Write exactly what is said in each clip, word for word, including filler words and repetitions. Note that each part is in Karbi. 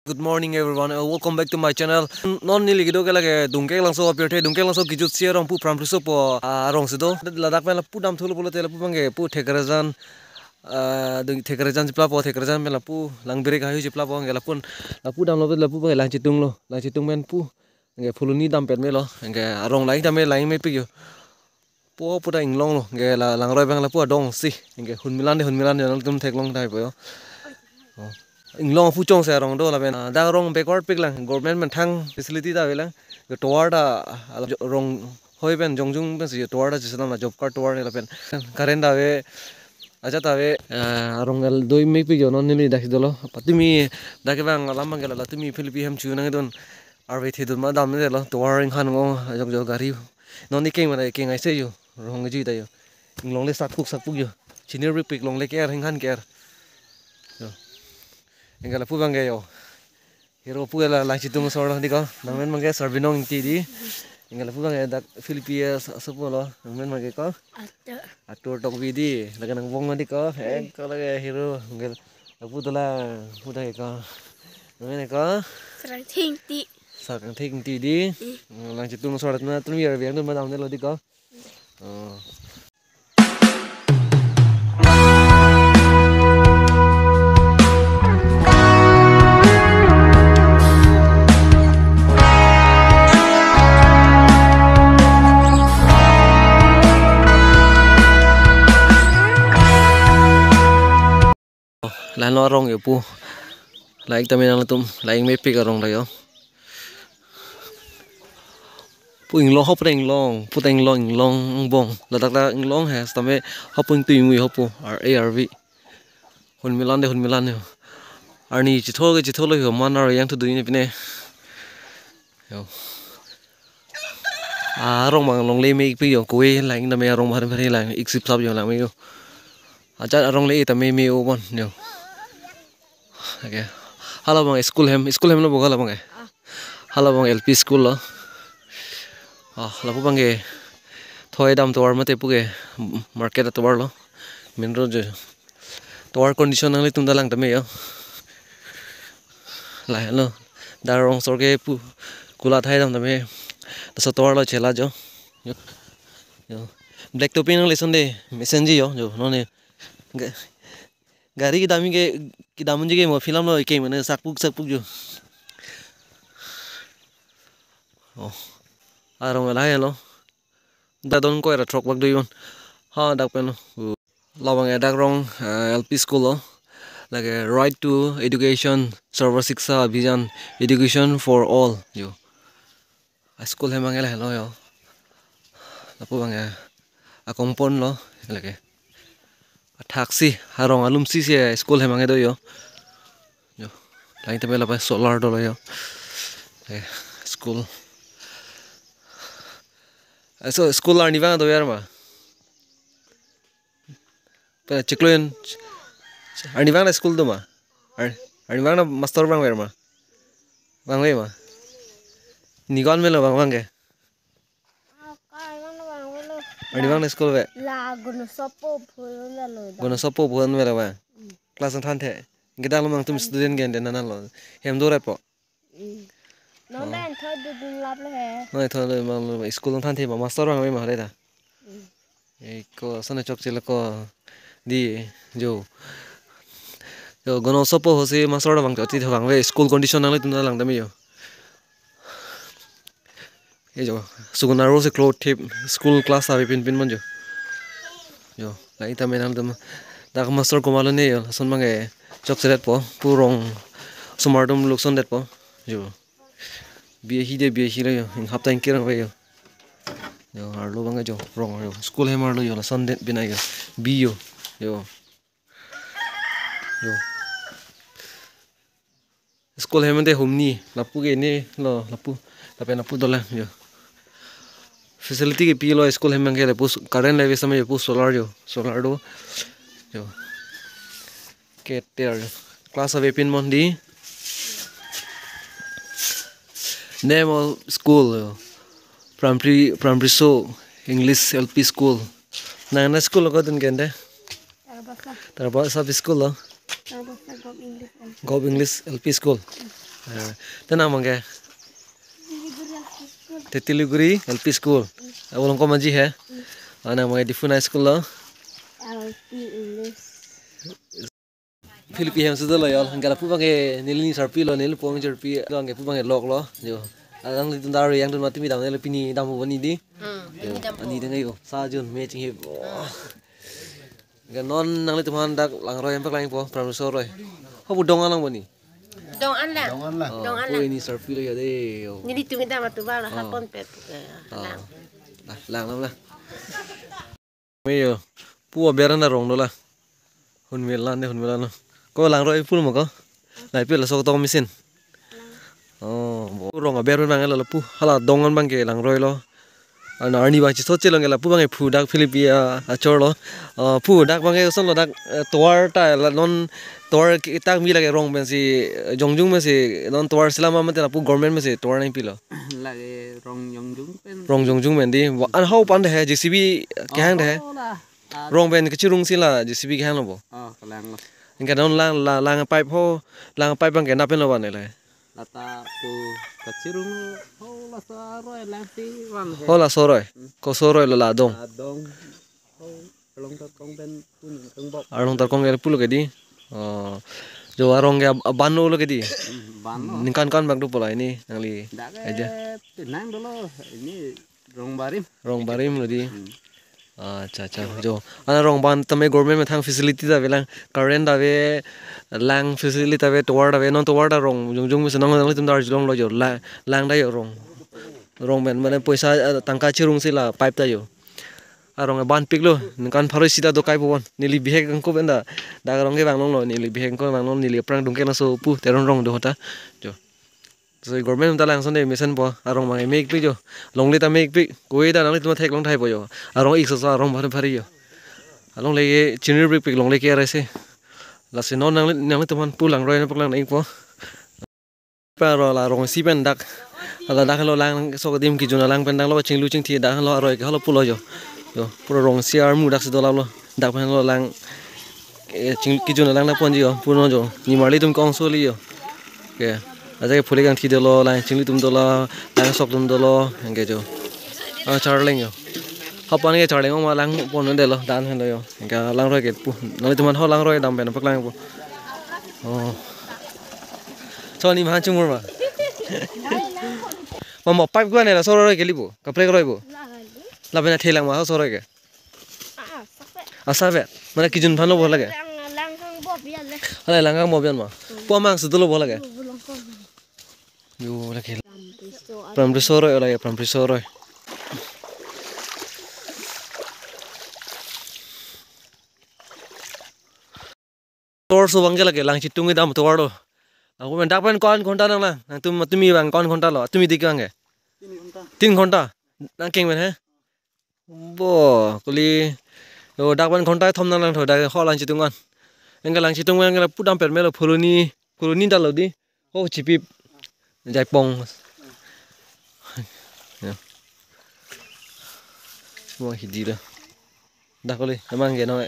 Good morning everyone, uh, welcome back to my channel. Non neli kedo ke lake Dongka Langso apirthe, Dongka Langso kijutsi arong pu Prampriso pu, ah, arong si do. Ladak pen lapu damthulo pulote lapu abangke pu Thekrajan, ah, Dong-, Thekrajan chipla po, Thekrajan pen lapu Langbirek ahui chipla po, anke lapu, lapu damlo lapu abangke Langchitung lo, Langchitung pen pu anke Phuloni dam pen melo, anke arong lang tame lang mepik yo. Pu pu ta inglong lo, anke la langroi abang lapu adong si, anke hunmilan de hunmilan yo, nangtum theklong tahai po yo. Oh. Inglong aphu chongsi arong do lapen, ah, dak arong backward pik lang, government pen thang facility ta avelang, ke tovar ta, ah, jo-, Ronghoi pen jongjung pensi tovar ta chiselam la job card tovar ne lapen. Current ta ave, ajat ta ave, ah, arong el doi mepik yo, non neli dak si dolo. Patumi dak abang alam abangke la, la tumi Philippi hem chu nangdun. Arve thedun ma damde lo, tovar inghan ngo, ajok jo gari. Non ikeng mana ikeng aise yo, Ronghoi jui ta yo. Inglong le sakpuk sakpuk yo. Chinir pik pik longle ker, inghan ker. Yo. Anke lapu abangke yo. Hero pu la Langchitung asor lo di ko. Nangmen abangke Sarbinong Ingti di. Anke lapu abangke dak Philippi as-, asopo lo. Nangmen abangke ko. Atur. Atur Tokbi di. Lake nangbong di ko. Eh, ko lake hero. Anke lapu dola pu dak ko. Nangmen ko. Sarangthek Ingti. Sarangthek Ingti di. Hmm. Langchitung asor atna tumi arve angdun ma damde lo di ko. Oh. Lahenlo arong yo pu. Lang tame nangtum, lang mepik arong ta yo. Pu inglong, ho pu ta inglong, pu ta inglong, inglong angbong. Ladak ta inglong he, sitame ho pu ingtui mui ho pu, ar-e arve. Hunmilan de hunmilan yo. Arni chithor ke chithor lo yo, man arve yang thudun ne pine. Yo. Arong abang longle mepik yo, koi lang tame arong bhar bhar lang, iksip sap yo lang me yo. Ajat arong le tame me o bon yo. Okay. Hala abang school hem, school hem lo bo hala abang eh. Ah. Hala abang L P school lo. Ah, lapu abangke thoi dam tovar mate pu ke market atovar lo. Main road jo. Tovar condition nanglitum ta lang tame yo. Lahenlo. Dak arong asor ke pu kula thai dam tame. Laso tovar lo chela jo. Yo. Yo. Black topping nang lason de. Mesenji yo. Yo. Non ne. Ga-, gari kedam ke, kedam unji ke mo film lo ikeng mane sakpuk sakpuk jo. Oh. Arong lahenlo. Dadon koi ra throk bak do yon. Ha, dak pen lo. Labang dak arong, eh, L P school lo. Lake Right to Education, Sarva Shiksha Abhiyan, Education for All. Yo. A school hem abang lahenlo yo. Lapu abang ya. A compound lo lake. Athak si, arong alum si si school hem abang do yo. Yo. Lang tame lapu solar dolo yo. Eh, school. Eh, so school arnivang dover ma? Pen chiklo yen, arnivang na school do ma? Ar-, arnivang na master vangver ma? Vangve ma? Ni ko-an melo vang vang ke? Arnivang na school ve? La Gonosopo phu-un lo da. Gonosopo phu-un melo va? Mm. Class nangthanthe. Kita lo nangtum student gen de nana lo. Hem do repo. Mm. Non Oh. Da en thoi dudun lap le he. Non en thoi dudun lap le, school nangthanthe ma master vangve ma hore da. Mm. Eh, ko sone chokche lo ko di jo. Jo, Gonosopo ho si master vang chokche vangve, school condition nanglitum ta lang tame yo. Eh, jo, Sugun aro si klo thip school class ave pinpin mon jo. Jo, lang tame nangtum. Dak master komatlo ne yo, lason abang ke chokche detpo, pu rong osomar atum lukson detpo. Jo. Biahi de biahi lo yo, inghap ta ingkir ang ve yo. Yo, arlo abang jo, rong yo. School hem arlo yo, lason det binai yo. Bi yo. Yo. Yo. School hem de humni, lapu ke ne lo, lapu, lapen lapu dolang yo. Facility kepi lo school hem ke lapu s-, current live sama yo pu solar yo, solar do. Yo. Keter yo. Class ave pin mon di. Name of school yo. Prampriso English L P school. Nang na school ko dun kende? Tarbasa. Tarbasa school lo. Tarbasa Govt English L P. Govt English L P school. Eh, te nang abang ke? Te Teliguri L P School. Eh, Volongkom Aji he. Ah, nang abang ke Diphu High School lo. L P English. Philippi hem sudah lo yol. Anke lapu abang ke neli ni sarpi lo, neli pong sarpi lo, anke lapu abang ke lok lo. Jo. Alanglitum dar yang tun mati mi dam neli pini dam boni di. Hmm, jo. Ini dam. Ani deng yo. Sa jun me ching he. Wah. Anke non nanglitum aphan dak langroi hem paklangpo, Pramriso aroi. Ho pu dong an lang boni. Dong an lang. Dong an lang. Oh, dong an pu lang. Ini sarpi lo ya de. Yo. Nelitum dam atu bala. Oh. Hapon pet. Eh, oh. Lang. Lah, lang lang lah. Meyo, pu aber na rong dola. Hun melan de, hun melan lo. Ko langroi pul mo ko? Lai pil sok tong mesin. Oh, bo rong aber abang ke lapu. Hala dong an abang ke langroi lo. Ana arni abang chisot chelong ke lapu abang ke phu dak Philippi a, achor lo. Ah, phu dak abang ke son lo dak, eh, tovar ta la non tovar ke tak mi lake rong pensi, eh, jongjung pensi non tovar selam mate lapu government pensi tovar nangpilo. Lake rong jongjung pen. Rong jongjung pen di. Wa-, an hau pan de he, J C B kehang de he. Oh, la. Ah. Rong pen kechirung si la J C B kehang lo bo. Oh, kelang lo. Anke non lang, la-, lang pipe ho, lang pipe abang ke nap pen lo van le. Lata pu kechirung ho laso aroi lang si van he. Ho laso aroi. Hmm. Koso aroi lo la dong. La dong. Ho Arlong Tarkong pen pun keng bok. Arlong Tarkong ke pulo ke di. Oh. Jo arong ke ab-, aban lo ke di. Hmm, ban lo. Ningkan kan bak do pola ini nangli. Dak aja. Eh, tenang dulu. Ini rong barim. Rong barim lo di. Hmm. Acha, acha. Jo. Ana rong ban tame government methang facility ta avelang, current ta ave, lang facility ta ave, tovar ta ave, non tovar ta rong jongjung mesen nang nanglitum ta arjulong lo jo. La-, lang ta jo rong. Rong pen mane poisa, eh, tangka chirung si la pipe ta jo. Arong ban pik lo, ningkan pharo isi ta do kai po bon. Neli bihek angko pen ta. Dak arong ke vang long lo, neli bihek angko vang long, neli aphrang Dongkeklangso pu Teron rong do hota. Jo. So government ta langson de mesenpo, arong abang ke mekpik jo. Longle ta mekpik, koi ta nanglitum theklong thaipo jo. Arong ik soso arong bhar bhari jo. Alongle ke chinir pik pik longle ke arese. Lasi non nangli, nanglitum aphan pu langroi na paklang nangpo. Paro la rong isi pen dak. Hala dak lo lang sok adim kejun alang pen dak lo chinglu chingthi dak lo aroi ke holo pulo jo. Jo, pura rong isi armu dak si dola lo. Dak pen lo lang, eh, ching-, kejun alang na ponji jo, puno jo. Nimarli atum kong soli jo. Ke. Aja ke phuli kangthi dolo, lang chinglitum dolo, lang sok atum dolo, anke jo. Ah, charleng jo. Hapan ke charleng ong ma lang pon dolo, dan hen lo jo. Anke langroi ke pu. Nanglitum aphan ho langroi dam pen paklangpo. Oh. Cho ni mahan chumur ma. Mamo pipe gua ne laso aroi kelipo. Kaprek aroi bo. Lapen athelang ma laso aroi ke. Ah, asap vet. Asap vet. Mane kejun aphan lo bo lake. Lang, lang kang bob ya le. Hala lang kang bob yan ma. Hmm. Pu amang si dolo bo lake. Volongkom. Yo lake. Pramriso aroi lake, Pramriso aroi. Tovar so abang ke lake, lang chitung dam tovar lo. Ako pen dak pen ko-an ghonta nanglang. Nangtum, tumi abang ko-an ghonta lo. Tumi dik abang ke. Tin ghonta. Tin ghonta. Nangkeng pen he. Bo, kuli. Yo, dak pen ghonta thom nanglang tho, dak ho lang chitung an. Anke lang chitung an ke pu dam perme lo, pholoni, pholoni dal lo di. Ho chipip. Jaipong. Ya. Mo hidi lo. Dak kuli, emang ke no.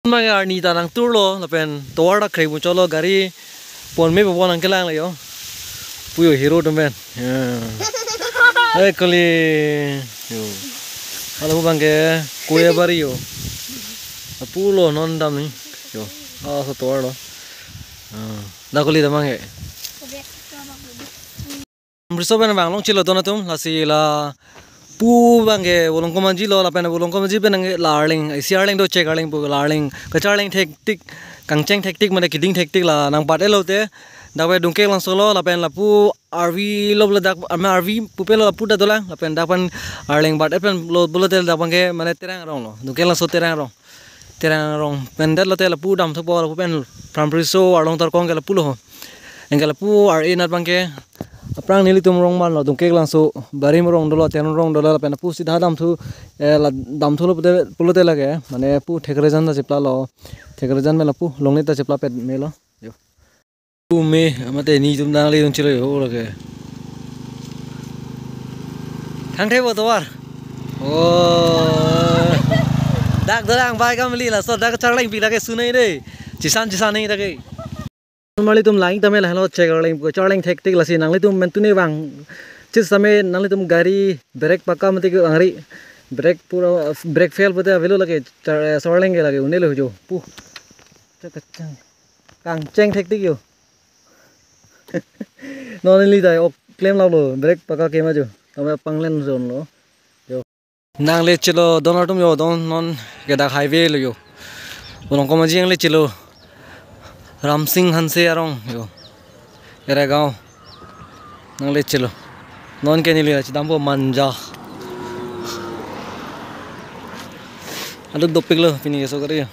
Mang arni ta nangtur lo, lapen tovar ta krek muchot lo, gari pon me pon nangkelang lo yo. Puyo hero atum pen. Ya. Eh, kuli. Yo. Hala abang ke koi abari jo. Pulo non dam ni. Jo. Ah, so tovar lo. Ah, dak kuli ta abang ke. Pramriso pen vang long chelo don atum, lasi lapu abang ke Volongkom Aji lo, lapen Volongkom Aji pen nang la arleng, isi arleng do chek arleng pu la arleng, kacharleng thektik, kangcheng thektik, mane keding thektik la nangbat-et lote, dak pen Dongkeklangso lo, lapen lapu arvi lo le dak, ama arvi pupe lo lapu ta dolang, lapen dak pen arleng bat-et pen lo pulote dak abang ke mane Terang arong lo, Dongkeklangso Terang arong. Terang arong pen det lote lapu damthupo, lapu pen Pramriso Arlong Tarkong ke lapu lo ho. Anke lapu ar-e anat abang ke aphrang nelitum rong man lo, Dongkeklangso barim rong dolo, Teron rong dolo, lapen lapu sida damthu, eh, la damthu lo pulote, pulote lake, mane pu Thekrajan ta chepla lo, Thekrajan me lapu longle ta chepla pet me lo. Jo. Pu me, mate netum nangle un chelo ho lake. Thangthe bo tovar. Oh. Dak dolang bai kamli laso dak charleng pik dak ke sunai de. Chisan chisan ni dak ke. Marli atum lang tame lahelo chek arleng pu charleng thektik lasi nanglitum mentune vang. Chis tame nanglitum gari brake pakka mati ke angri brake pura brake fail pute avelo lake char-, eh, charleng ke lake unelo jo. Pu. Chak kachang. Kangcheng thektik jo. Non neli dai ok klem lalo brake pakka kema jo. Tame panglen zone lo. Nangle chelo don atum jo don non ke dak highway lo jo. Bolong komaji nangle chelo. Ramsing Hanse arong jo. Eregaon. Nangle chelo. Non ke neli chedampo Manja. Aduk dopiklo pini keso kari jo.